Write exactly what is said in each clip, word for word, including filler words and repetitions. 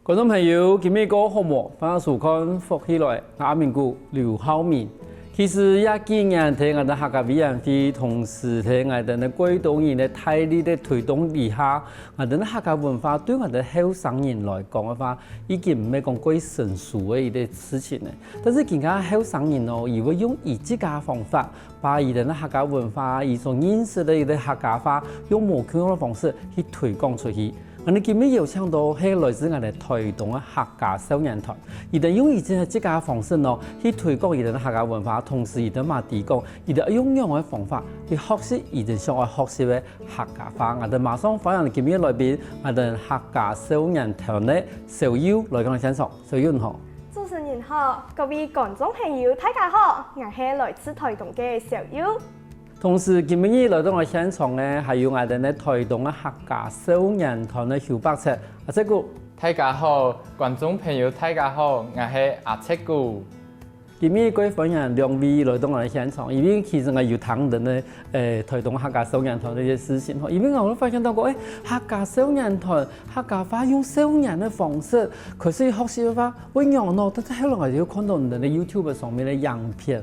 觀眾朋友，今晡日過好無？歡迎收看《福氣來》，𠊎阿明哥劉浩明。其實這幾年在𠊎兜客家委員會，同時在𠊎兜个幾多人个大力个推動底下，𠊎兜个客家文化對𠊎兜後生人來講个話，已經毋係講過成熟个一個事情了。但是今下後生人哦，佢會用佢自家个方法，把佢兜个客家文化，佢所認識个一個客家話，用無共樣个方式去推廣出去。 𠊎兜今晡日邀請到係來自𠊎兜台東个客家少年團，佢兜用佢兜自家个方式呢，去推廣佢兜个客家文化，同時佢兜嘛知講，佢兜用仰般个方法去學習佢兜想愛學習个客家話。𠊎兜馬上歡迎今晡日來賓，𠊎兜客家少年團个小友來到現場。小友你好。主持人好，各位觀眾朋友，大家好，𠊎係來自台東个小友。 同時，今晡日來到𠊎現場呢，還有𠊎兜个台東个客家少年團个邱伯策，阿策哥。大家好，觀眾朋友，大家好，𠊎係阿策哥。今晡日過歡迎兩位來到𠊎兜現場，因為其實𠊎有聽你兜个，呃，台東客家少年團个一些事情吼，因為𠊎有發現到講，欸，客家少年團，客家話用少年个方式，可是學習个話，會仰般，但是後來𠊎就看到你兜个YouTube上面个影片，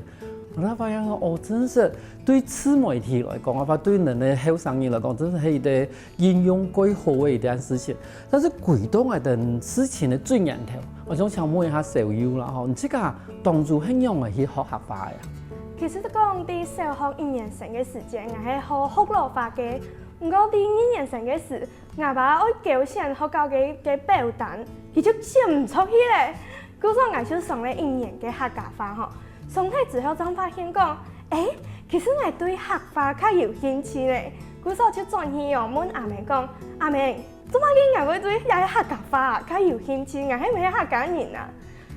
𠊎發現哦，真是對自媒體來講，啊，對人个後生人來講，真是係一個應用過好个一件事情。但是歸到𠊎兜事情个最源頭，𠊎想請問一下小友啦吼，你自家當初係仰般去學客話个啊？其實講，在小學一年生个時節，𠊎係學學老話个。毋過在二年生个時，𠊎爸愛勾選學校个，个表單，佢就選毋著去了。 故所𠊎就上了一年个客家話吼。上忒之後正發現講，欸，其實𠊎對客話較有興趣呢。故所就轉去哦問阿姆講：「阿姆，做麼个𠊎會對這个客家話較有興趣？𠊎係毋係客家人啊？」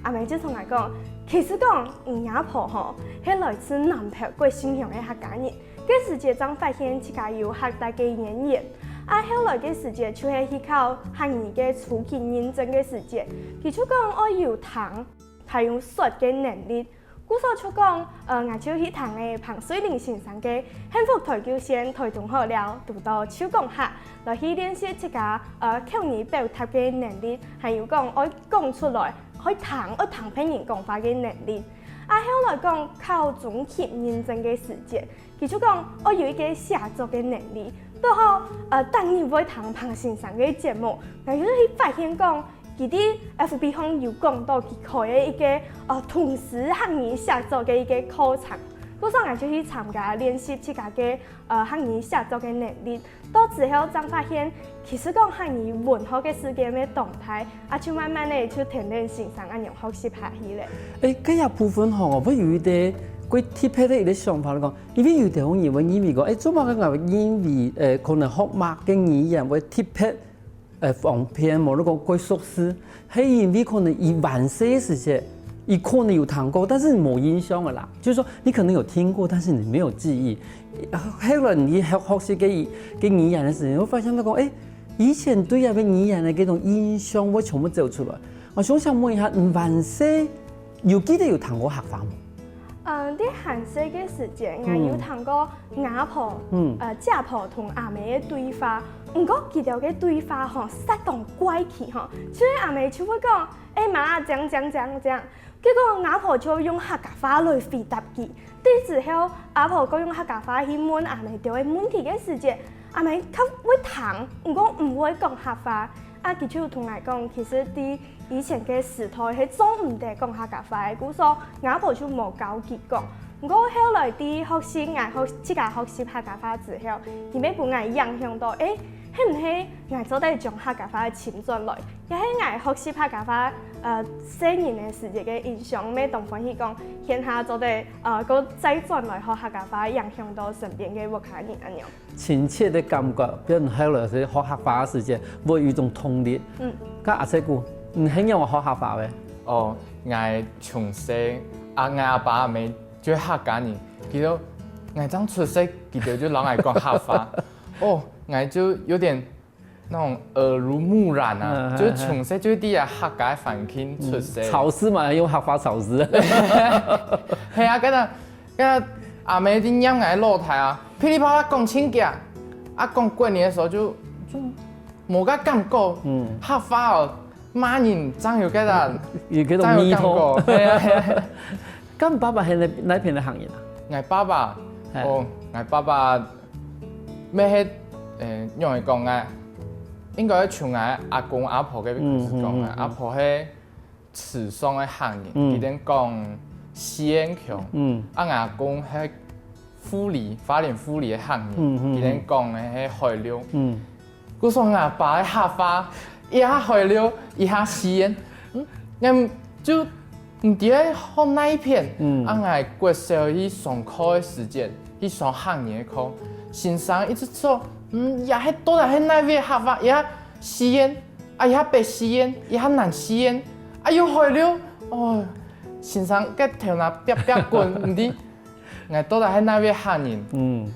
阿姆就同𠊎講：「其實講，你阿婆吼，係來自南投國姓鄉个客家人。 該時節正發現自家有客台个淵源。啊後來个時節就係去考客語个初級認證个時節，佢就講愛有聽，還有說个能力。故所就講，呃，𠊎就去聽了彭瑞玲先生个《幸福台九線》台東好尞，堵到就講客，來去練習自家，呃，口語表達个能力，還有講愛講出來，愛聽，愛聽別人講話个能力。啊後來講考中級認證个時節， 佢就講愛有一個寫作个能力。堵好，呃，逐日會聽彭先生个節目，𠊎就去發現講，佢在FB項有講到佢開个一個，呃，通識客語寫作个一個課程。故所𠊎就去參加練習自家个，呃，客語寫作个能力。到之後正發現，其實講客語文學个世界乜當大，啊就慢慢个就跈等先生恁樣學習下去了。欸，該一部分吼，𠊎有一個過特別个一個想法來講， 因為有兜人會認為講，欸，做麼个𠊎會認為，呃，可能學麼个語言會特別，呃，方便，無論講過熟識，係因為可能佢還細个時節，佢可能有聽過，但是無印象个啦。就是說，你可能有聽過，但是你沒有記憶。後來你學，學習个語，个語言个時候，你會發現到講，欸，以前對這個語言个這種印象會全部走出來。𠊎想請問一下，你還細 有記得有聽過客話無？嗯，在還細个時節，𠊎有聽過阿婆，嗯，呃，姐婆同阿姆个對話。毋過佢兜个對話吼，煞當怪奇吼，就係阿姆就會講：「欸，媽，這樣這樣這樣這樣。」結果阿婆就用客家話來回答佢。對之後，阿婆過用客家話去問阿姆兜个問題个時節，阿姆較會聽，毋過毋會講客話。啊，佢就同𠊎講，其實在 以前个時代係做毋得講客家話个，故所𠊎阿婆就無教佢講。毋過後來在學習，𠊎學，自家學習客家話之後，佢乜分𠊎影響到，欸，係毋係𠊎做得將客家話尋轉來？也係𠊎學習客家話，呃，細人个時節个印象，乜當歡喜講，現下做得，呃，過再轉來學客家話，影響到身邊个屋下人恁樣。 親切个感覺，變後來係學客話个時節，會有一種動力。嗯。該阿策哥，你係仰般學客話个？哦，𠊎從細，啊，𠊎阿爸阿姆就係客家人，佢兜，𠊎正出世，佢兜就摎𠊎講客話。哦，𠊎就有點那種耳濡目染啊，嗯，就係從細就在這客家環境出世。嗯，吵事嘛，用客話吵事。係啊，該个 該阿姆在念𠊎老弟啊，噼里啪啦講盡遽，啊，講國語个時候就，就無該感覺。嗯。客話哦，罵人正有該个，有該種正有味道。感覺。係啊係啊。該爸爸係哪哪片个行業啊？𠊎爸爸，係哦，𠊎爸爸，乜係，誒，仰仔講啊？應該從𠊎阿公阿婆該邊開始講啊。嗯嗯嗯嗯阿婆係池上个行人，嗯佢等講四縣腔，嗯啊，𠊎阿公係富里，花蓮富里个行人，嗯嗯嗯佢等講个係海陸。嗯故所𠊎爸个客話，一下海陸，一下四縣，嗯，𠊎就毋知愛學哪一片。嗯啊，𠊎國小去上課个時節，去上客語个課，先生一直說，嗯，這係到底係哪位客話？一下四縣，啊，一下北四縣，一下南四縣，啊，又海陸，哦，先生个頭那啪啪滾，毋知𠊎到底係哪位客人？嗯，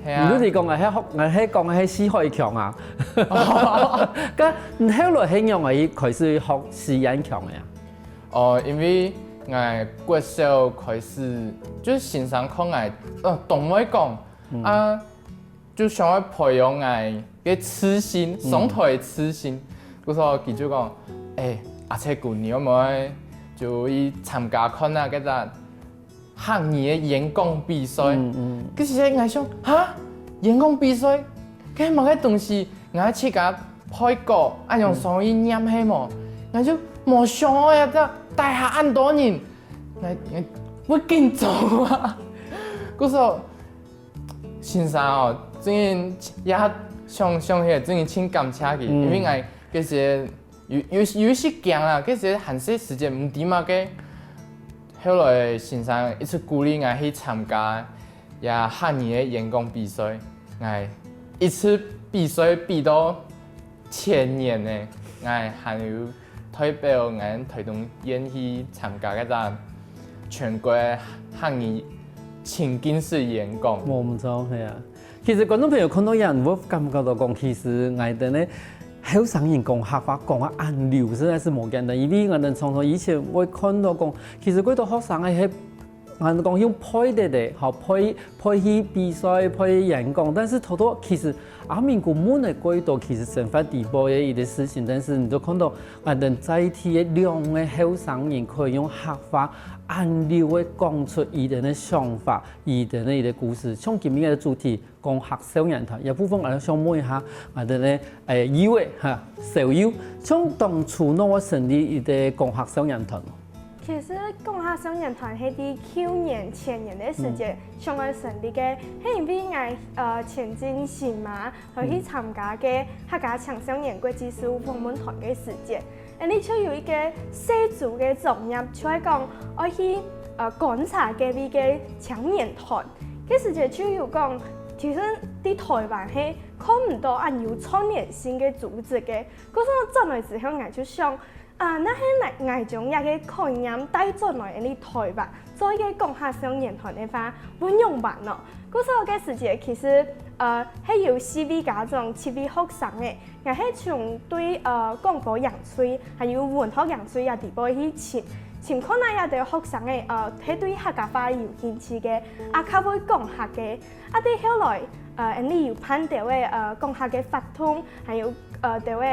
係啊。你就係講𠊎係學，𠊎係講个係四海腔啊。該你後來係仰仔開始學四縣腔个啊？哦，因為𠊎國小開始，就係先生看𠊎，呃，當會講，啊，就想愛培養𠊎个自信，上台个自信。故所佢就講，誒，阿切牯，你愛毋愛就去參加看啊，該隻客語个演講比賽？嗯嗯該時𠊎想，哈，演講比賽，該麼个東西？𠊎自家配歌，啊，用雙語唸係無？𠊎就無想愛啊，這台下恁多人，𠊎𠊎會緊張啊。故所先生哦，真个也想想起來，真个真感謝佢，嗯因為𠊎該時有有有一息驚啦，該時還細時節毋知麼个。後來先生一直鼓勵𠊎去參加這客語个演講比賽，𠊎一直比賽比到前年呢，𠊎還有代表𠊎台東縣去參加該隻全國客語情境式演講。無毋著，係啊。其實觀眾朋友看到這，會感覺到講，其實𠊎等呢後生人講客話講啊恁溜，實在係無簡單。因為𠊎等常常以前會看到講，其實幾多學生个係，𠊎等講用背个咧，吼，背背去比賽、背演講，但是頭頭其實阿明哥問个幾多，其實生活底背个一個事情，但是你就看到𠊎等在地个兩個後生人可以用客話恁溜个講出佢等个想法、佢等个一個故事。像今日个主題， 講客少年團，這部分𠊎想問一下，𠊎等个誒友仔哈，小友，從當初仰會成立一個講客少年團？其實講客少年團係在舊年前年个時節，想愛成立个，係因為𠊎呃前陣時嘛，去參加个客家青少年國際事務訪問團个時節， 恁呢就有一個細組个作業，就係講愛去呃觀察該位个青年團。該時節就有講，其實在臺灣係看毋到恁有串聯性个組織个。故所轉來之後，𠊎就想，啊，若係𠊎𠊎將這個概念帶轉來恁呢臺灣，做一個講客少年團个話，會仰般呢？故所該時節其實呃係有四位家長、七位學生个， 𠊎係從對呃廣播營隊，還有文學營隊這地方去尋，尋看啊這兜學生个呃係對客家話有興趣个，啊較會講客个。啊在後來呃𠊎等有辦兜个呃講客个活動，還有呃兜个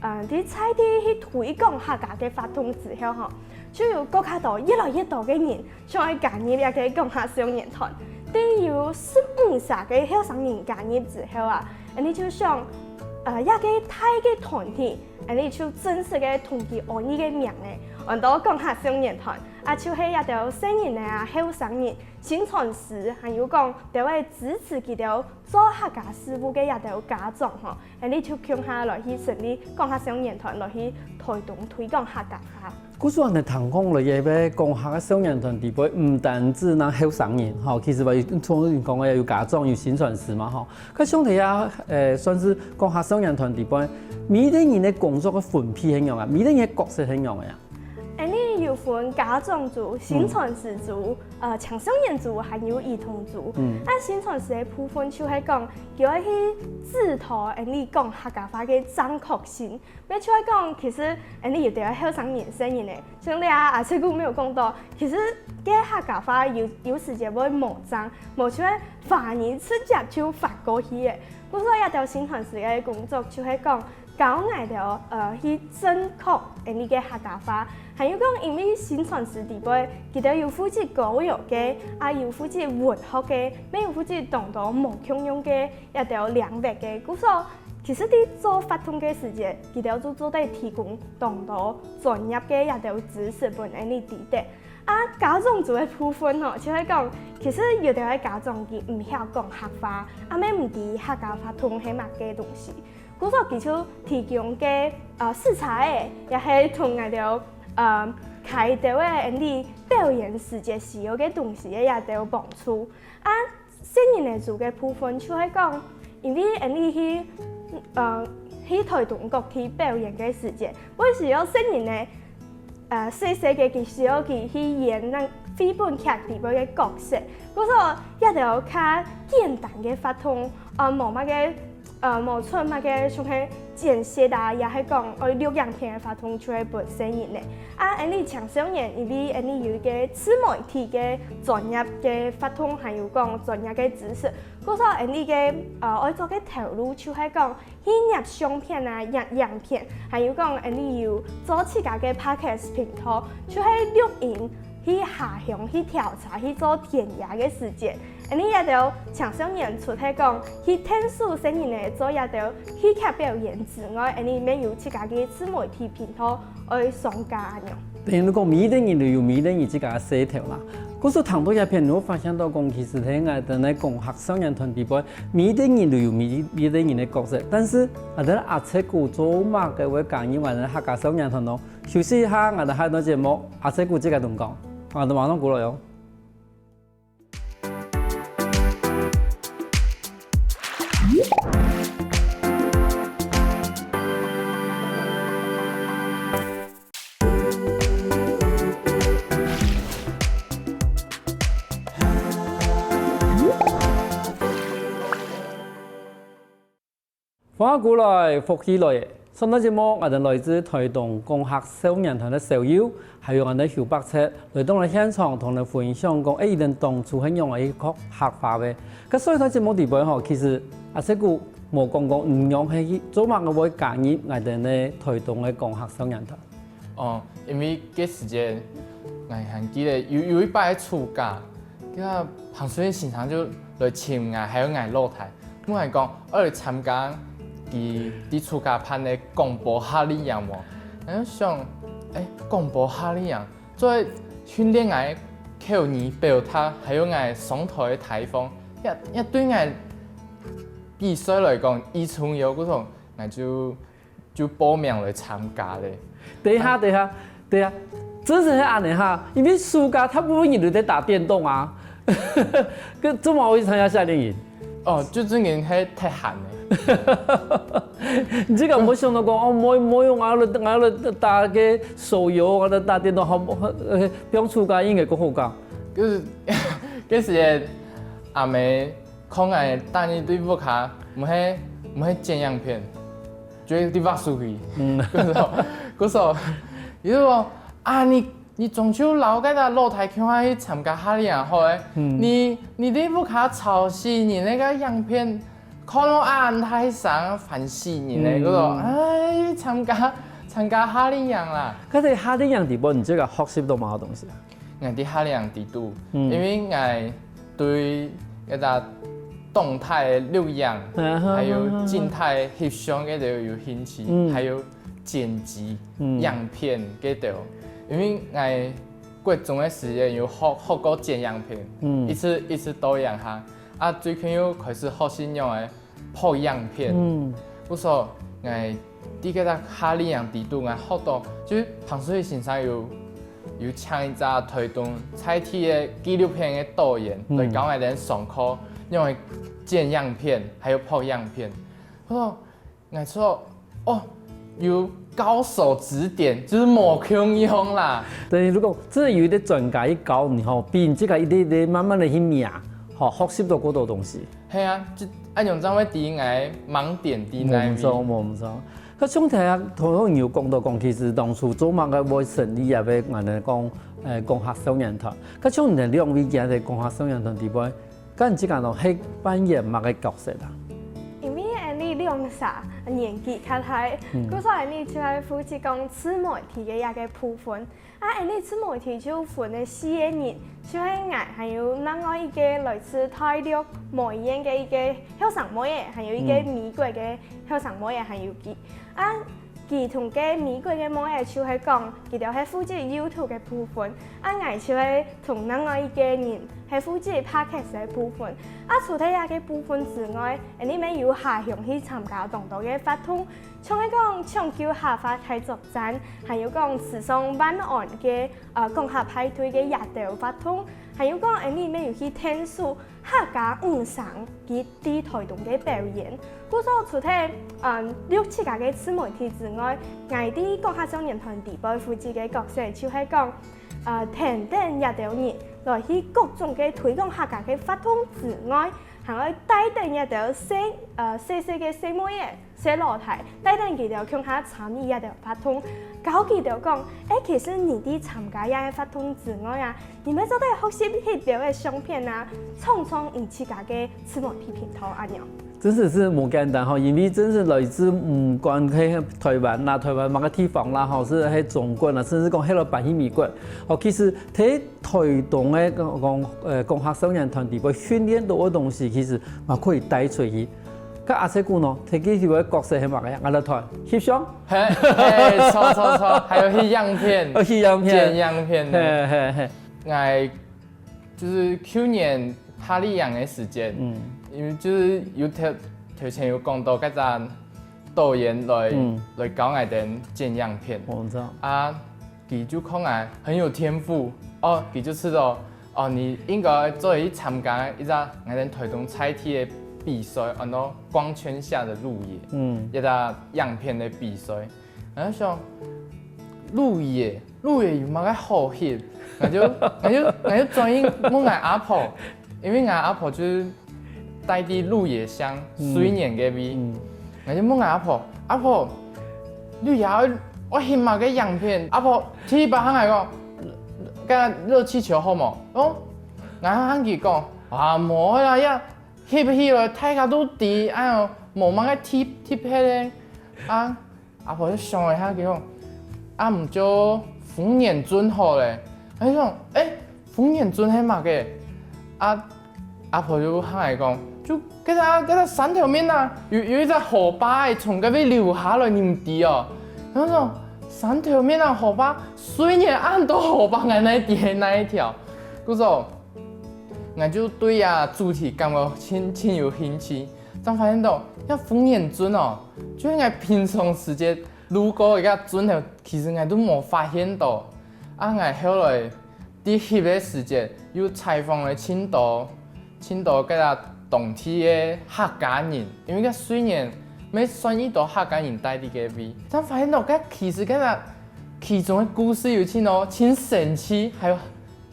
呃在在地去推廣客家个活動之後吼，就有更加多越來越多个人 想愛加入這個講客少年團。在有十五儕个後生人加入之後啊，𠊎等就想，呃，這個大个團體，𠊎等就正式个同佢安一個名仔，安到講客少年團。啊就係這兜細人仔啊、後生人、薪傳師，還有講兜會支持佢兜做客家事務个這兜家長吼，𠊎等就共下來去成立講客少年團，來去臺東推廣客家話。 故所恁呢聽講了，這個講客个少年團底背，毋單止若後生人吼，其實話有像你講个有家長、有薪傳師嘛吼。該像這下，誒，算係講客少年團底背，每個人个工作个分配係仰啊？每個人个角色係仰个啊？𠊎等有分家長組、薪傳師組、呃青少年組，還有兒童組。嗯啊薪傳師个部分就係講，佢愛去指導𠊎等講客家話个正確性。 也就係講，其實𠊎等有兜後生人、細人仔，像這下阿七牯有講到，其實該客家話有有時節會無正，無就係華語直接就翻過去个。故所這兜薪傳師个工作就係講，教𠊎兜呃去正確𠊎俚个客家話。還有講，因為薪傳師裡背，佢兜有負責歌謠个，啊有負責文學个，乜有負責當多無共樣个這兜領域个。故所，其實在做活動个時節，佢兜就做得提供當多專業个這兜知識分𠊎俚知得。啊家長組个部分吼，就係講，其實有兜个家長佢毋曉講客話，啊乜毋知客家活動係麼个東西。 故所佢就提供个呃食材仔，也係同𠊎兜呃開兜仔𠊎俚表演時節需要个東西个這兜幫助。啊細人仔組个部分就係講，因為𠊎俚去呃去臺東各地表演个時節，會需要細人仔 呃細細个佢需要佢去演該繪本劇裡背个角色。故所這兜較簡單个活動，呃無麼个呃無出麼个像係剪接啊，也係講愛錄影片个活動，就係分細人仔。啊𠊎俚青少年，因為𠊎俚有一個自媒體个專業个活動，還有講專業个知識，故所𠊎俚个呃愛做个頭路就係講 去攝相片啊、影影片，還有講𠊎俚有做自家个podcast頻道，就係錄音去下鄉去調查去做田野个時節。𠊎俚這兜青少年除忒講去𢯭手細人仔做這兜戲劇表演之外，𠊎俚乜有自家个自媒體頻道愛上架恁樣。等於講，每一個人都有每一個人自家个事頭啦。 故所聽到這片，你會發現到講，其實係𠊎兜个講客少年團裡背，每一個人都有每每一個人个角色。但是𠊎兜阿赤牯做麼个會加入𠊎兜客家少年團呢？休息一下，𠊎兜下一段節目，阿赤牯自家同講，𠊎兜馬上過來哦。 歡迎過來，福氣來了！上段節目，𠊎兜來自臺東講客少年團个校友，還有𠊎兜邱伯赤，來到𠊎兜現場同𠊎兜分享講，欸，佢兜當初係仰仔去學客話个。該上一段節目裡背吼，其實阿赤牯無講過，你仰係去做麼个會加入𠊎兜个臺東个講客少年團。 哦，因為該時節，𠊎還記得有有一擺个暑假，該个彭水先生就來尋𠊎，還有𠊎老弟，問𠊎講愛來參加佢在暑假辦个廣播夏令營無？𠊎就想，欸，廣播夏令營，做得訓練𠊎口語表達，還有𠊎上臺个地方，也也對𠊎比賽來講，已重要，故所𠊎就 就報名來參加咧。等一下，等一下，等一下，真係恁仔哈，因為暑假大部分人都在打電動啊，該做麼會去參加夏令營？哦，就真个係忒閒咧。你這個無想到講，哦，無無用啊，𠊎來打個手遊，𠊎來打電動，好，呃，放暑假應該較好搞。該時，該時節阿姆 看𠊎逐日在屋下，毋係毋係剪影片，就係在滑手機。嗯。故所，故所，佢就講：「啊，你你終究摎該兜老弟共下去參加夏令營好咧，你你在屋下吵死人，該个影片看到恁大聲，煩死人咧。」故所，哎，參加參加夏令營啦。該在夏令營裡背，你這個學習到麼个東西啊？ 𠊎在夏令營裡肚，因為𠊎對該隻動態錄影，還有靜態翕相該兜有興趣，還有剪輯影片該兜。因為𠊎國中个時節有學學過剪影片，一直一直到這下，啊最近又開始學習仰仔 拍影片。故所𠊎在該隻夏令營裡肚，𠊎學到，就係彭水先生有有請一隻臺東在地个紀錄片个導演來教𠊎兜上課，仰仔剪影片，還有拍影片。故所𠊎就哦，有高手指點，就係無共樣啦。等於如果真个有一個專家去教你吼，比你自家一直一直慢慢个去摸，吼，學習到較多東西。 係啊，就恁樣正會知𠊎盲點在哪位。無毋著，無毋著。該像頭先頭先有講到講，其實當初做麼个會成立這個𠊎兜講，呃，講客少年團。該像你兜兩位今日講客少年團裡背，該你自家講係扮演麼个角色啊？因為𠊎 兩儕年紀較大，故所𠊎俚就係負責講自媒體个這個部分。啊𠊎俚自媒體就分了四個人，就係𠊎，還有另外一個來自大陸梅縣个一個後生妹仔，還有一個美國个後生妹仔，還有佢。啊佢同該美國个妹仔就係講，佢兜係負責YouTube个部分，啊𠊎就係同另外一個人係負責Podcast个部分。啊除忒這個部分之外，𠊎俚乜有下鄉去參加當多个活動，像係講搶救客話大作戰，還有講時常辦案个呃講客派對个這兜活動，還有講𠊎俚乜有去𢯭手客家女生佢在臺東个表演。故所除忒嗯錄自家个自媒體之外，𠊎在講客少年團底背負責个角色就係講，呃𢯭等這兜人來去各種个推廣客家个活動之外，還愛帶等這兜細呃細細个細妹仔、細老弟，帶等佢兜共下參與這兜活動，教佢兜講，欸，其實你在參加這個活動之外啊，你乜做得學習翕兜个相片啊，創創你自家个自媒體頻道恁樣。真係係無簡單吼，因為真係來自毋管係臺灣啦，臺灣麼个地方啦吼，係係中國啦，甚至講係來搬去美國。吼，其實在臺東个講講呃講客少年團底背訓練到个東西，其實嘛可以帶出去。該阿細姑呢，在該底背个角色係麼个？𠊎來揣，翕相。係係，著著著，還有翕影片，哦，翕影片，剪影片呢。係係係。𠊎就係舊年夏令營个時節，嗯，因為就係有頭頭前有講到該隻導演來來教𠊎兜剪影片，哦，知道。啊佢就看𠊎很有天賦，哦，佢就知道，哦，你應該做去參加一隻𠊎兜臺東在地个比賽，安到光圈下的鹿野，嗯，一隻影片个比賽。 𠊎就想，鹿野，鹿野有麼个好翕？𠊎就𠊎就𠊎就轉去問𠊎阿婆，因為𠊎阿婆就係戴在鹿野鄉水源該位。𠊎就問𠊎阿婆，阿婆，鹿野愛愛翕麼个影片？阿婆第一擺喊𠊎講，該熱氣球好無？哦，𠊎喊佢講，啊無啦，也翕起來大家都知，哎喲，無麼个特特別个。啊 阿婆就想了一下，佢講，啊毋就豐原圳好了。𠊎就想，欸，豐原圳係麼个？啊阿婆就喊𠊎講，就該隻該隻山頭面啊，有有一隻河壩仔從該位流下來，你毋知哦？𠊎就想，山頭面啊，河壩，水源恁多河壩，𠊎哪知係哪一條？故所，𠊎就對這主題感覺盡盡有興趣，正發現到，這豐原圳哦， 就係𠊎平常時節路過該个圳頭，其實𠊎都無發現到。啊𠊎後來在翕个時節，又採訪了盡多盡多該个當地个客家人，因為該水源乜算一多客家人戴在該位，正發現到該其實該个其中个故事有盡多盡神奇，還有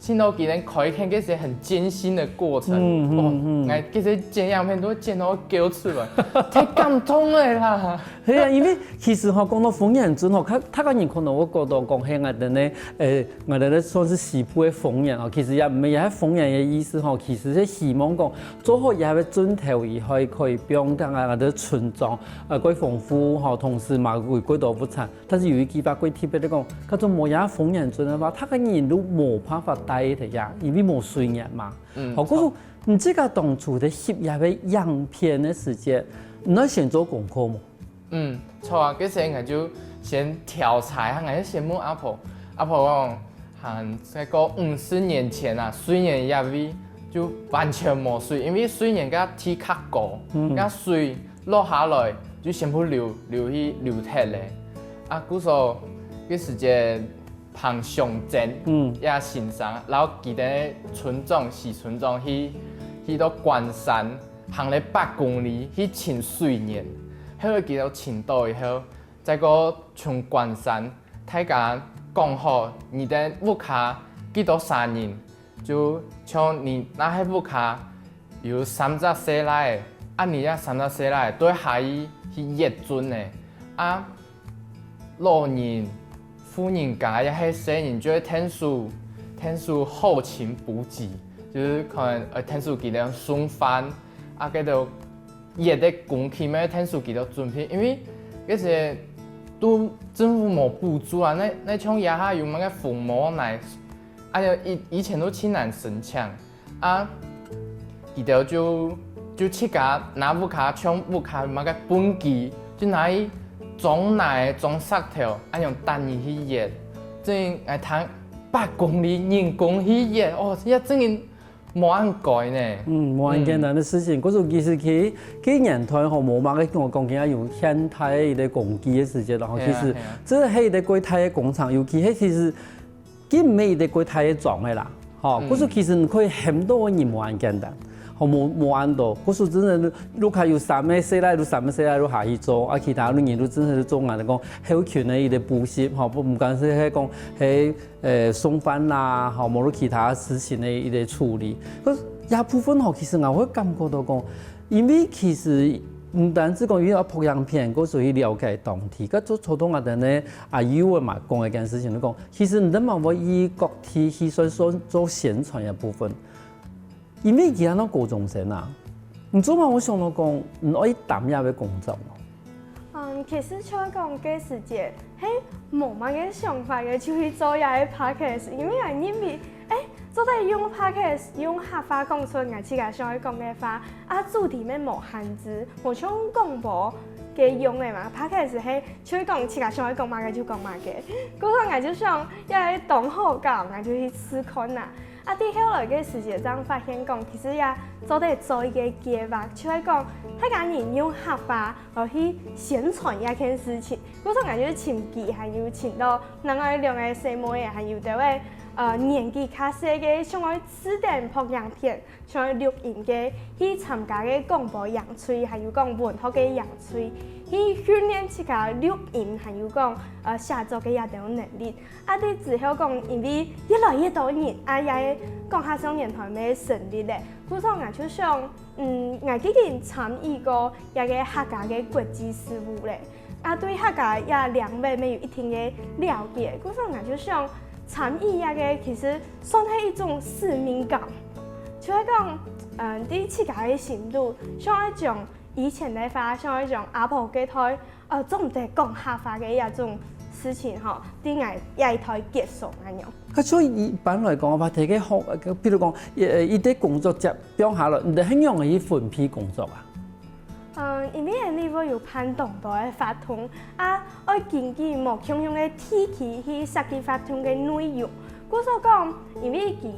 盡多佢等開墾該時很艱辛的過程。嗯嗯嗯，𠊎該時剪影片都剪到噭出來，太感動了啦！係啊，因為其實吼，講到豐原圳吼，大大家人可能會覺得講係𠊎等呢，欸，𠊎等呢算係西部个豐原吼，其實也毋係，也係豐原个意思吼，其實係希望講做好這个圳頭以後，可以分𠊎等个村莊，呃，過豐富吼，同時嘛，有過多物產。 但是有一句話過特別个講，叫做無這豐原圳个話，大家人都無辦法戴个呀，因為無水源嘛。嗯，好，故所，你自家當初在翕這个影片个時節，你愛先做功課無？嗯，著啊，該時𠊎就先調查一下，𠊎就先問阿婆，阿婆講，還再過五十年前啊，水源這位就完全無水，因為水源該地較高，該水 落下來就全部流流去流忒了。啊故所該時節彭雄珍，嗯，這先生，然後佢等村長、徐村長去去到關山，行了八公里去尋水源，後來佢等尋到以後，再過從關山，大家講好，你等屋下幾多儕人， 就像你若係屋下有三隻細倈仔，啊你這三隻細倈仔都下去去越圳呢，啊老人、婦人家也係細人，就會𢯭手𢯭手後勤補給，就係可能會𢯭手佢等送飯，啊該兜熱个工具，乜愛𢯭手佢兜準備，因為該時都政府無補助啊，該該像這下有麼个紅毛奶，啊以以前都盡難申請啊，佢兜就就自家拿屋下像屋下麼个畚箕，就拿去裝奶裝石頭，恁樣擲入去熱，正𠊎聽八公里人工去熱，哦，這正經無恁該呢。嗯，無恁簡單个事情。故所其實佢佢年代吼，無麼个講講佢有現代个一個工具个時節，然後其實係啊係啊。這係一個過大个工程，尤其係其實佢毋係一個過大个裝个啦。吼，故所其實你可以喊到个人無恁簡單。吼，無無恁多，故所真个屋下有三個細倈，就三個細倈就下去做，啊其他个人就真个係做𠊎等講後勤个一個補習，吼，不毋管係係講係 呃送飯啦，吼，無論其他事情个一個處理。可是這部分吼，其實𠊎會感覺到講，因為其實毋單止講因為愛拍影片，過所以了解當地，該做做到𠊎等呢，啊有个嘛講一件事情，就講，其實你等嘛會以各地去算算做宣傳个部分。 因為佢還係高中生啊，你做麼會想到講你愛擔這个工作哦？嗯，其實像講該時節，係無麼个想法个，就去做這个podcast，因為𠊎認為，欸，做得用podcast，用客話講出𠊎自家想愛講个話，啊主題乜無限制，無像廣播个用个嘛，podcast係就係講自家想愛講麼个就講麼个，故所𠊎就想，這个當好搞，𠊎就去試看啊。 啊在後來个時節正發現講，其實也做得做一個計畫，就係講大家人用客話來去宣傳這件事情。故所𠊎就尋佢，還有尋到另外兩個細妹仔，還有兜仔呃年紀較細个，想愛試等拍影片，想愛錄音个，去參加个廣播營隊，還有講文學个營隊，去訓練自家錄音，還有講呃寫作个這兜能力。 啊在之後講，因為越來越多人啊也講客少年團乜成立咧，故所𠊎就想，嗯，𠊎既經參與過這个客家个國際事務咧，啊對客家這領域乜有一定个了解，故所𠊎就想參與這个其實算係一種使命感，就係講，嗯，在自家个心肚，想愛將以前个話，想愛將阿婆該代 呃，做毋得講客話个這種事情吼，在𠊎這一代結束恁樣。該所以一般來講，話題个學，比如講，呃，一個工作接放下來，你兜係仰仔去分配工作啊？嗯，因為𠊎俚會有辦當多个活動，啊愛根據無共樣个地區去設計活動个內容。故所講，因為佢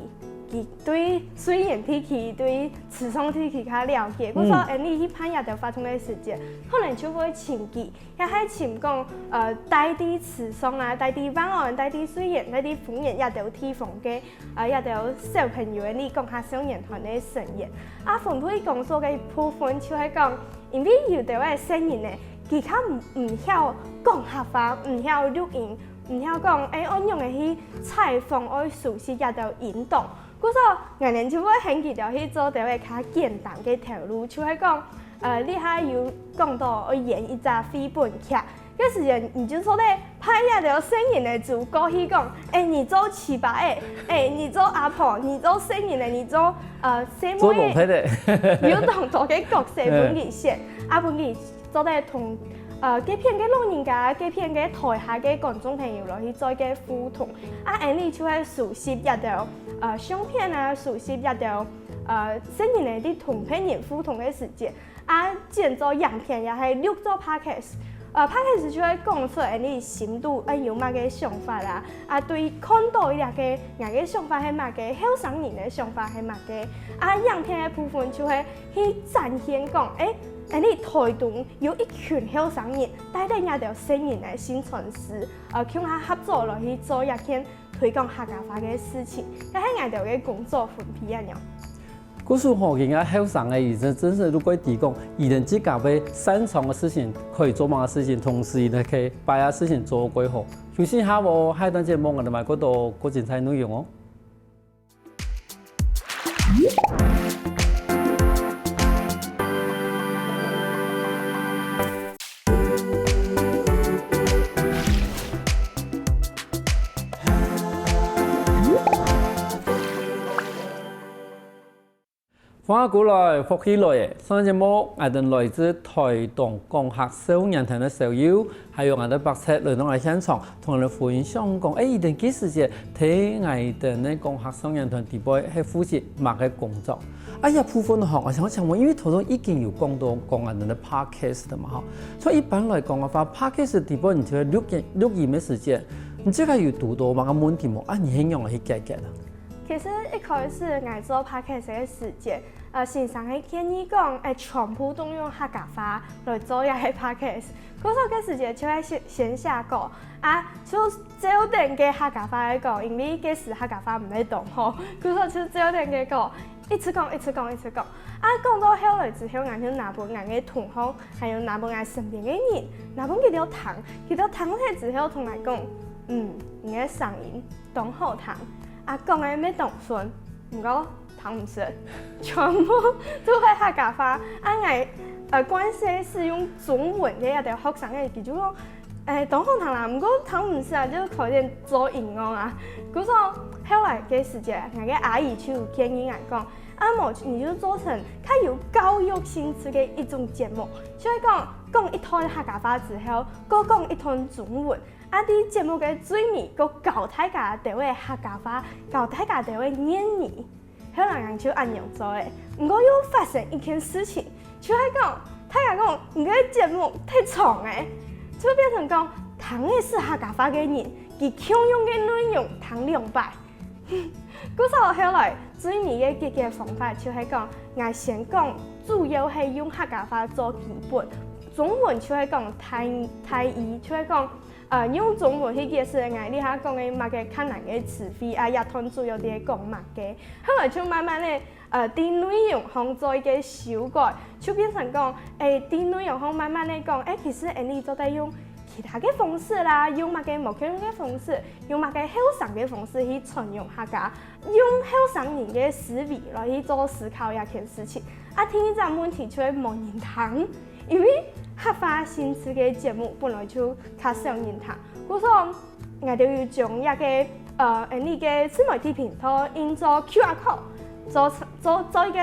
佢對瑞源地區、對池上地區較了解，故所𠊎俚去辦這兜活動个時節，可能就會尋佢 也係尋講，呃，在地池上啊，在地萬安、在地瑞源、在地豐原這兜地方个，呃，這兜小朋友仔，你講客少年團个成員。啊分配工作个部分就係講，因為有兜个細人仔，佢較毋毋曉講客話，毋曉錄音，毋曉講，欸，愛仰仔去採訪，愛熟悉這兜音檔。故所𠊎等就會喊佢兜去做兜个較簡單个頭路，就係講， 呃，這下有講到愛演一隻繪本劇，該時節你就做得派這兜細人仔就過去講，欸，你做七八仔，欸，你做阿婆，你做細人仔，你做呃細妹仔，做老弟仔。有當多个角色分佢選，啊分佢做得同呃該片个老人家、該片个台下个觀眾朋友來去做一個互動，啊𠊎俚就會收集這兜呃相片啊，收集這兜呃細人仔在同別人互動个時節， 啊剪做影片也係錄做podcast。呃，podcast就會講出𠊎俚心肚愛有麼个想法啊，啊對看到這個𠊎个想法係麼个，後生人个想法係麼个。啊影片个部分就會去展現講，欸，𠊎俚台東有一群後生人帶等這兜細人个宣傳師，呃，共下合作來去做一件推廣客家話个事情，這係𠊎兜个工作分配恁樣。 故所吼，今下後生个醫生真實都會提供，佢等自家會擅長个事情，可以做麼个事情，同時佢等可以把這事情做過好。休息下哦，下一段節目𠊎等還過多過精彩內容哦。歡迎過來，福氣來了！上節目，𠊎兜來自臺東講客少年團个校友，還有𠊎兜北側來到𠊎現場，同𠊎兜分享講，欸，佢兜該時節在𠊎兜个講客少年團底背係負責麼个工作。啊，這部分吼，𠊎想請問，因為頭先已經有講到講𠊎兜个podcast嘛吼，所以一般來講个話，podcast底背你就會錄音，錄音个時節，你這個有堵到麼个問題無？啊，你係仰般去解決啊？ 其實一開始𠊎做 podcast 个時節，呃，先生个建議講，愛全部都用客家話來做這个 podcast。故所該時節就愛先先寫稿，啊，就照等該客家話个稿，因為該時客家話毋係當好，故所就照等該稿，一直講，一直講，一直講。啊，講到後來之後，𠊎就拿分𠊎个同學，還有拿分𠊎身邊个人，拿分佢兜聽，佢兜聽忒之後同𠊎講，嗯，你个聲音 當好聽，啊講个乜當順，毋過聽毋識，全部都係客家話。啊𠊎呃慣勢使用中文个這兜學生仔，佢就講，欸，當好聽啦，毋過聽毋識啊，就開店做音樂啊。故所後來个時節，𠊎个阿姨就有建議𠊎講，啊無你就做成較有教育性質个一種節目，就係講講一段客家話之後，過講一段中文。 啊在節目个最尾，過教大家兜仔客家話，教大家兜仔諺語。後來𠊎就恁樣做了，毋過又發生一件事情，就係講，大家講你个節目忒長了，就變成講聽个識客家話个人，佢共樣个內容聽兩擺。故所後來最尾个解決方法就係講，𠊎先講主要係用客家話做基本，中文就係講大大意，就係講 呃用中文去解釋𠊎這下講个麼个困難个詞彙啊，這段主要在講麼个。後來就慢慢仔呃在內容項做一個修改，就變成講，欸，在內容項慢慢仔講，欸，其實𠊎俚做得用其他个方式啦，用麼个無共樣个方式，用麼个後生个方式去傳揚客家，用後生人个思維來去做思考這件事情。啊第二隻問題就係無人聽，因為客話性質个節目本來就較少人聽，故所 𠊎兜有將這個呃𠊎俚个自媒體頻道印做QR code，做做做一個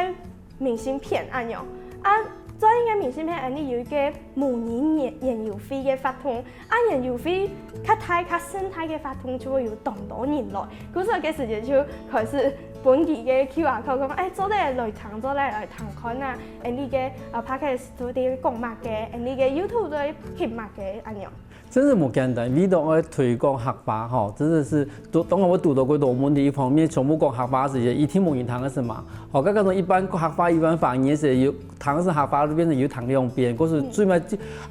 明信片恁樣。啊做一個明信片，𠊎俚有一個模擬園園遊會个活動，啊園遊會較大較盛大个活動就會有當多人來。故所該時節就開始分佢个QR code講，欸，做得來聽，做得來聽看啊，𠊎俚个呃podcast都在講麼个，𠊎俚个YouTube都在拍麼个恁樣。 真係無簡單，為著愛推廣客話吼，真係堵當然會堵著幾多問題。一方面全部講客話時節，一定無人聽个係嘛。吼，該該種一般客話一般發言時，有聽係客話就變成有聽兩遍，故所最尾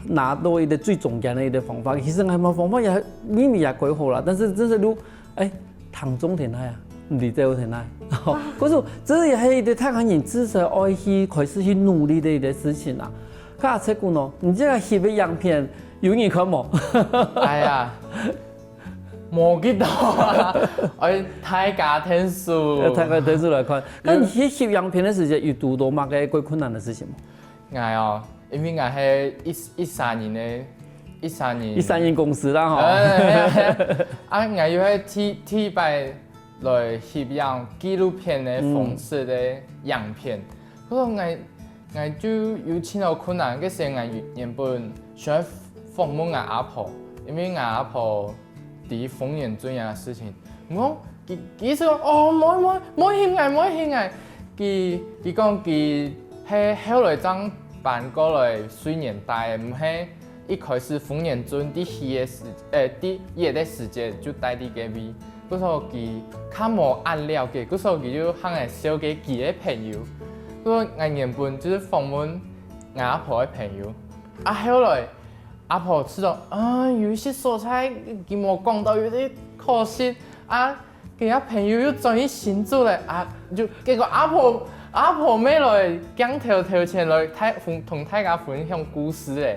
拿到一個最中間个一個方法。其實還無方法也因為也幾好啦，但是真係就欸聽眾在哪啊，毋知在在哪。故所這也係一個大家人至少愛去開始去努力个一個事情啊。該阿赤牯呢，你這個翕个影片 有人看無？哎呀，無幾多啊！愛大家𢯭手。大家𢯭手來看。該你去翕影片个時節，有堵著麼个過困難个事情無？ 𠊎哦，因為𠊎係一一儕人个，一儕人。一儕人公司啦吼。哎，係啊，係啊。啊，𠊎又係第第一擺來翕樣紀錄片个方式个影片，所以𠊎𠊎就有盡多困難。該時𠊎原原本想愛訪問𠊎阿婆，因為𠊎阿婆 知豐原鎮个事情。毋過佢佢就講：「哦，毋好毋好毋好翕𠊎，毋好翕𠊎！」佢佢講佢係後來正搬過來瑞源戴，毋係一開始豐原鎮在起个時，欸，在熱个時節就戴在該位。故所佢較無恁了解，故所佢就喊𠊎紹介佢个朋友。故所𠊎原本就係訪問𠊎阿婆个朋友，啊後來 阿婆知著，啊，有一息所在佢無講著，有一息可惜，啊，佢个朋友又轉去新竹了，啊，就結果阿婆阿婆乜來鏡頭頭前來大同同大家分享故事了。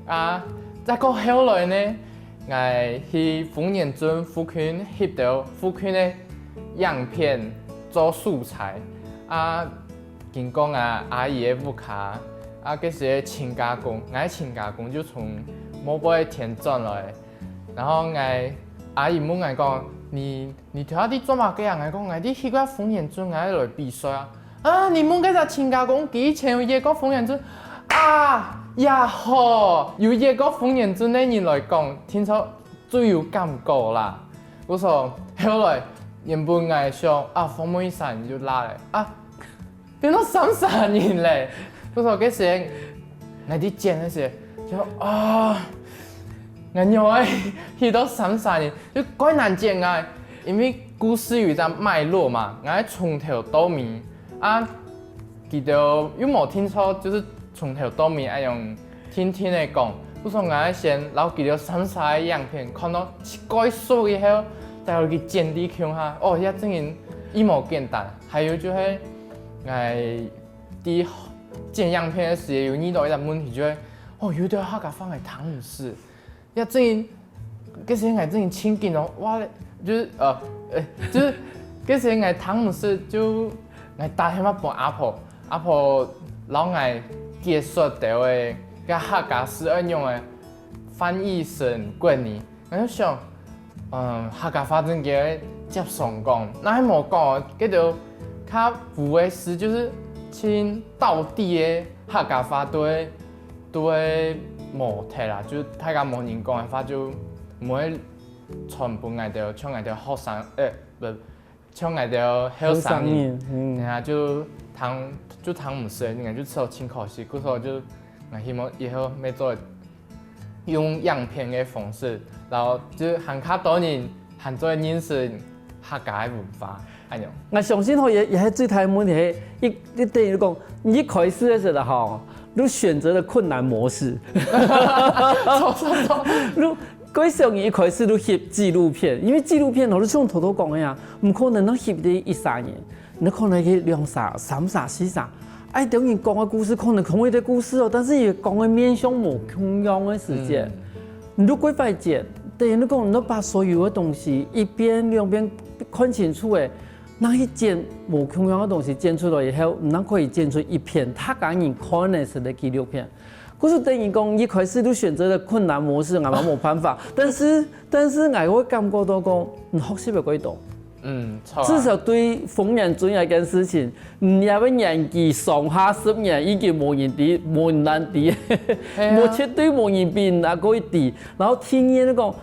啊，再過後來呢，𠊎去豐原鎮附近翕著附近个影片做素材，啊， 經過𠊎阿姨个屋下，啊該時个親家公，𠊎个親家公就從外背天轉來，然後𠊎阿姨問𠊎講：「你你頭下在做麼个啊？」𠊎講：「𠊎在翕該豐原鎮，𠊎愛來比賽啊。」啊，你問該隻親家公，佢以前有擛過豐原圳啊，也好，有擛過豐原圳个人來講，聽說最有感覺啦。故所後來原本𠊎想啊，豐美山就罅了啊，變到三山人了。故所該時𠊎在剪个時，就啊，𠊎仰會去到三山人，就蓋難剪啊，因為故事有一隻脈絡嘛，𠊎從頭到尾啊，佢兜又無聽說，就係從頭到尾恁樣定定个講，故所𠊎愛先摎佢兜三儕个影片看到一蓋熟以後，再摎佢剪在共下。哦，這正經異無簡單。還有就係，𠊎在剪影片个時節有遇到一個問題，就係，哦，有兜客家話𠊎聽毋識。 也正經，該時𠊎正經盡緊張，哇，就係呃，欸，就係該時𠊎聽毋識，就𠊎打電話分阿婆，阿婆摎𠊎解說兜个該客家字愛仰仔翻譯成國語，𠊎就想，嗯，客家話正經愛輒常講，若係無講，該兜較烏个字，就係盡道地个客家話，對 都會無忒啦，就大家無人講个話就毋會傳分𠊎兜，像𠊎兜學生，欸，毋，像𠊎兜後生人，後生人，嗯。等下就聽，就聽毋識，應該就只有盡可惜。故所就，𠊎希望以後乜做用影片个方式，然後就還較多人，還做認識客家个文化，恁樣。𠊎相信吼，也，也係最大个問題係，一，一等於講，你一開始个時候吼， 你選擇了困難模式。著，著，著。你，該時候你一開始你翕紀錄片，因為紀錄片吼，你像頭頭講个啊，毋可能你翕得一儕人，你可能翕兩儕、三儕、四儕，哎，等於講个故事可能同一個故事哦，但是佢講个面向無共樣个時節。嗯。你就過快捷，等於你講，你把所有个東西一遍、兩遍看清楚个， 拿去剪無共樣个東西剪出來以後，毋但可以剪出一片大家人看得識个紀錄片。故所等於講，一開始你選擇了困難模式，𠊎嘛無辦法。但是，但是𠊎會感覺到講，你學習了幾多。嗯，著啊。至少對豐原圳這件事情，你這個年紀上下十年已經無人知，無人知，係啊。無絕對無人比你還過知。然後第二个講，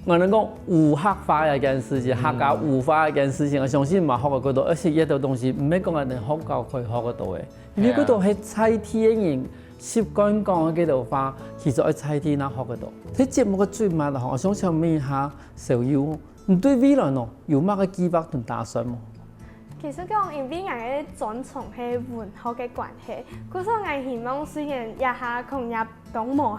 𠊎等講無客話這件事情，嗯。客家無話這件事情，𠊎相信嘛學个幾多，而且這兜東西毋係講𠊎等學校可以學得到个，因為係啊。幾多係在地个人習慣講个幾多話，其實愛在地正學得到。在節目个最尾吼，𠊎想請問一下小友，你對未來呢，有麼个計畫同打算無？ 其實講，因為𠊎个專長係文學个關係，故所𠊎希望雖然這下行業當無閒，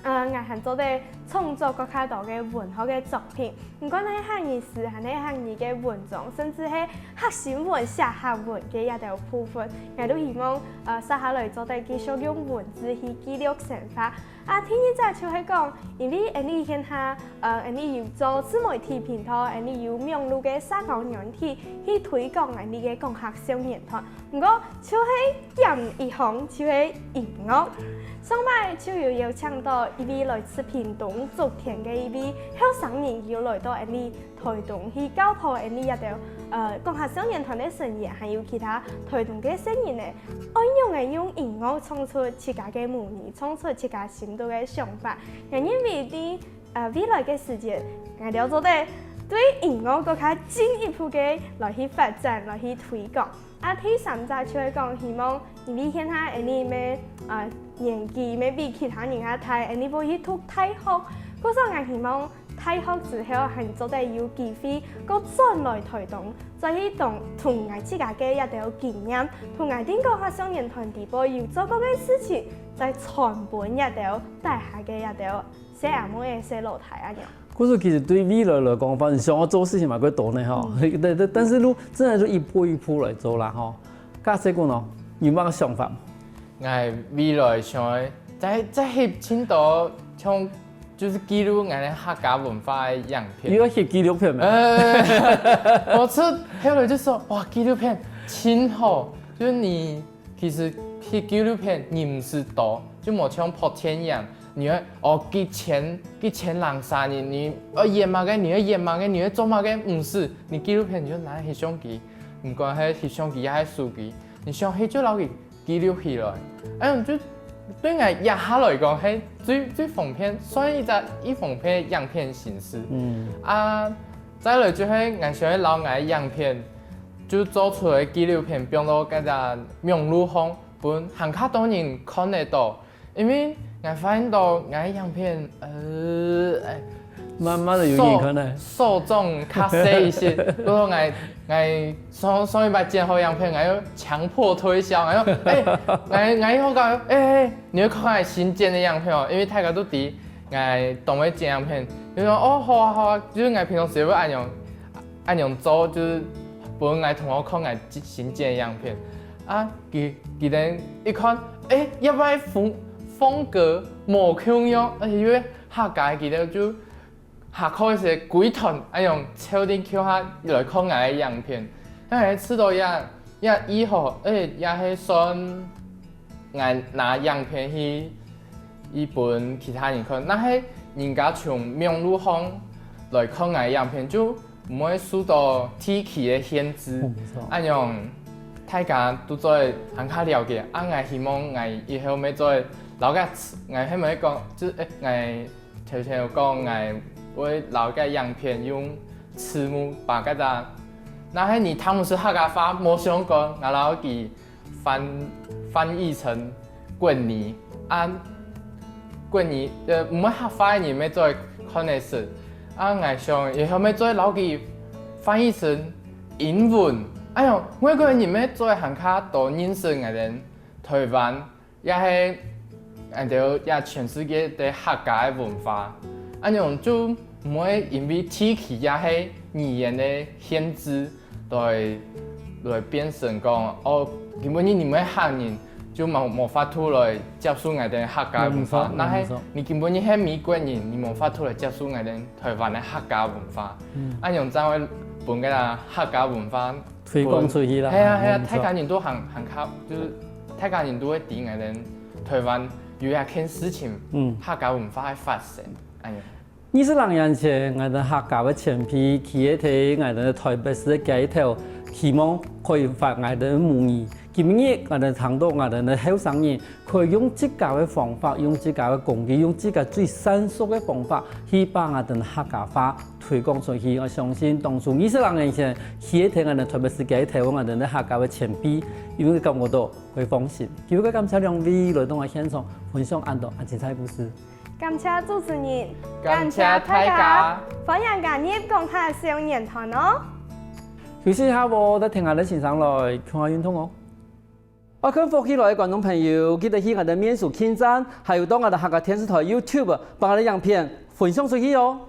呃，𠊎還做得創作更加多个文學个作品。毋管係客語詩，還係客語个文章，甚至係客心文、寫客文个這兜部分，𠊎都希望，呃，接下來做得繼續用文字去記錄生活， 啊，第二隻就係講，因為𠊎等現下，呃，𠊎等有做自媒體頻道，𠊎等有網路个社交軟體去推廣𠊎等个講客少年團。毋過，就係減一項，就係音樂。上擺就有邀請到一位來自屏東竹田个一位後生人，有來到𠊎等 台東去教導𠊎等這兜，呃，講客少年團个成員，還有其他台東个細人仔，愛仰仔用音樂唱出自家个母語，唱出自家心肚个想法。𠊎認為在，呃，未來个時節，𠊎兜做得對音樂更加進一步个來去發展，來去推廣。 啊，第三隻就係講，希望因為現下𠊎等乜，呃，年紀乜比其他人較大，𠊎等會去讀大學。故所𠊎希望大學之後還做得有機會，過轉來台東，再去同，同𠊎自家个這兜經驗，同𠊎等講客少年團底背有做過个事情，再傳分這兜底下个這兜 細阿妹仔、細老弟恁樣。故所其實對未來來講，反正想愛做事情嘛，較多呢吼。嗯。但，但，但是就真的就一步一步來做啦吼。假使講哦，有麼个想法？𠊎未來想愛再，再翕盡多像，就係記錄𠊎等客家文化个影片。又愛翕紀錄片咩？呃，𠊎就後來就說，哇，紀錄片盡好，就係你 其實翕紀錄片人毋使多，就無像拍電影，你愛，哦，幾千，幾千零儕人，你愛演麼个，你愛演麼个，你愛做麼个，毋使，你紀錄片你就拿翕相機，毋管係翕相機也係手機，你想起就摎佢記錄起來。恁樣就對𠊎這下來講，係最最方便，算一隻一方便个影片形式。嗯。啊，再來就係𠊎想愛摎𠊎个影片，就做出來个紀錄片放到該隻網路項，分還較多人看得到。因為𠊎發現到𠊎个影片，呃，哎，慢慢的有人看呢。受眾較細一些。比如說𠊎，𠊎上上一擺剪好影片，𠊎又強迫推銷，𠊎又，哎，𠊎，𠊎以後講，哎，哎，你會看𠊎新剪个影片哦，因為大家都知𠊎當會剪影片，就說，哦，好啊，好啊，就是𠊎平常時會恁樣，恁樣做，就是分𠊎同學看𠊎新剪个影片。啊，佢，佢等一看，哎，這擺風，風格無共樣，而且因為客家佢等就 下課个時歸團，恁樣湊等共下來看𠊎个影片。𠊎試著也也異好，而且也係算𠊎拿影片去去分其他人看。若係人家從網路項來看𠊎个影片，就毋會受到地區个限制。嗯，沒錯。恁樣大家都做得還較了解。啊，𠊎希望𠊎以後乜做得摎个，𠊎係毋係講，就係，欸，𠊎 頭先有講，𠊎會摎該影片用字幕把該隻，若係你聽毋識客家話無相干，𠊎摎佢翻翻譯成國語，啊，國語呃毋會客話个人乜做得看得識。啊，𠊎想以後乜做得摎佢翻譯成英文，哎喲，外國人乜做得還較多認識𠊎等台灣。 也係𠊎兜也全世界个客家个文化，恁樣就毋會因為地區也係語言个限制，來來變成講，哦，今晡日你毋係客人，就無無法度來接受𠊎兜客家文化。嗯，若係嗯，你今晡日係美國人，你無法度來接受𠊎兜台灣个客家文化。嗯。恁樣正會分該客家文化 推廣出去啦。係啊係啊，嗯，大家人都還還較，就是大家人都會知𠊎兜台灣有一件事情，嗯。客家文化个發生，哎呀，二十零年前，𠊎兜客家个前輩企在𠊎兜台北市个街頭，希望開發𠊎兜母語。今日𠊎兜聽到𠊎兜後生人可以用自家个方法，用自家个工具，用自家最成熟个方法，去把𠊎兜客家話推廣出去。𠊎相信當初二十零年前，企在𠊎兜台北市街頭，𠊎兜客家个前輩，因為感覺到 會放心。今日感謝兩位來到𠊎現場分享恁多恁精彩个故事。感謝主持人，感謝大家。歡迎加入講客少年團哦。休息一下哦，再聽𠊎兜先生來，共下運動哦。愛看福氣來个觀眾朋友，記得去𠊎兜面書網站，還有到𠊎兜客家電視台YouTube，把𠊎兜影片分享出去哦。